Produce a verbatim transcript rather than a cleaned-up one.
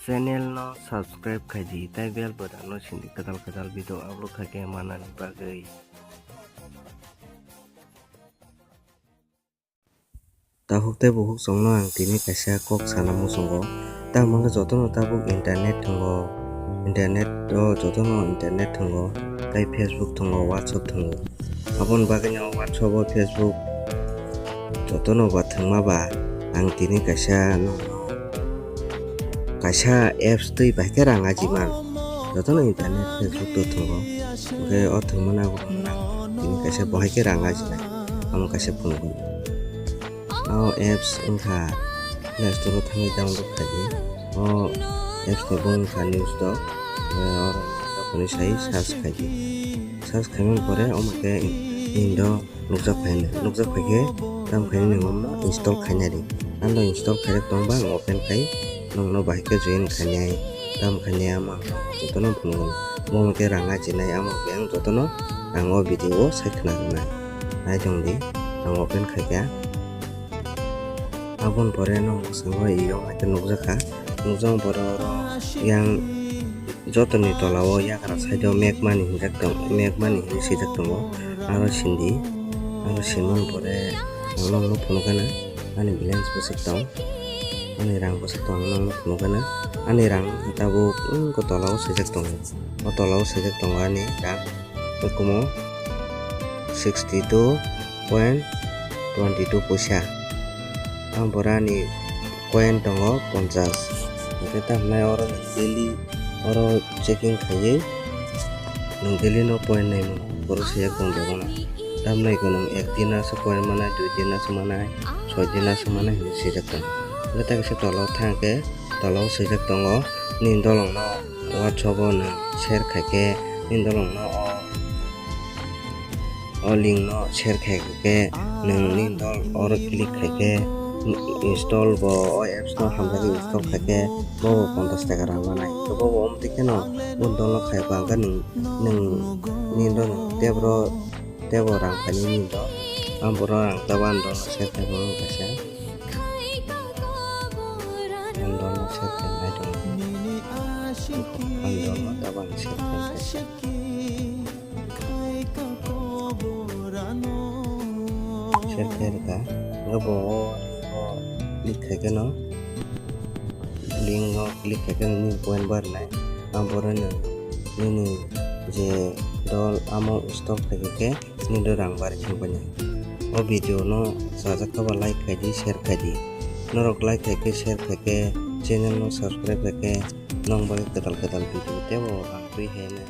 Channel no subscribe khai di, tai bell button no sindi kwtal kwtal video upload khai khe manani bagwi. Takhuk tei bukhuk chwngno ang tini kaisa kok sana muchungo. Tamo khe jotono tabuk internet thwngo, internet o jotono internet thwngo, tei Facebook thwngo, WhatsApp thwngo. Aboni bagwino WhatsApp o, Facebook jotono ba thwngma ba ang tini kaisa nokno kaisa apps twi bai khe rang ajiman. Jotono internet, Facebook to thwngo. Hwnkhe o thwngmani abo tini kaisa bo hai khe rang ajinai. Amo kaisa phunukgo. O apps wngkha Play Store o thangwi download khai di. O apps ni bung wngkha News Dog. Hwnkhe oro tongwi sai search khai di. Search khaimani pore omo khe indo nukjak phainai, nukjak phaikhe tamo khainai nwng omo install khainai di. Ano install khaijak tongba ang open khai nwngno bahai khe join khainai, tamo khainai ama jotono phunukgo. Bo hwnkhe rang ajinai, amo khe ang jotono ang o video o sai khna rwnai. Naitong di, ang open khaikha. Aboni pore no mwskango eyang hai khe nukjakha. Nukjakha borok yang jotoni tola o yagra side o make money hinjak tong, make money hinwi swijak tongo. Aro sindi, aro simani pore ang nokno phunukgana ani balance bwswk tong, ani rang bwswk tong ang nokno phunukgana. Ani rang tabuk wngkha tola o swijak tongo. O tola o swijak tongo ani rang. Hukumu sixty two point twenty two puisa. Ang borani coin tongo ponchas. Hwnkhe tamhinai oro daily oro checking khaiwi nwng daily no coin nai mano. Borok swijak tong bebakno. Tamhinai khe nwng ek din aswk coin manai, dui din aswk manai, soi din aswk manai hinwi swijak tongo. Hwnkhe ta kisa tola o thang khe tola o swijak tongo nini dolong no. WhatsApp o nwng share khaikhe nini dolong no o, o link no share khaikhe nwng nini dol oro click khaikhe install bo o apps no hamjagwi install khaikhe bobo ponchas taka rang manai. Bobo omtwi kheno bo dol no khai ba hwnkhe nwng, nwng nini dol tei boro teibo rang khainai nini dol. Ang boro rang tabuk ani dol no share khai bo kaisa. Ang dolno share khainai tongo. Ang dolno tabang share khainai. Share khai rwkha. Hwnkhe bo o click khai kheno, link o click khai kheno nini coin barnai. Ang borokno nini je dol amo install khai khe. Nini rang bari thangbainai. O video no chajak kha ba like khai di, share khai di. Norok like khai khe, share khai khe, channel no subscribe khai khe, nong bagwi kwtal kwtal video teibo ang twi khainai.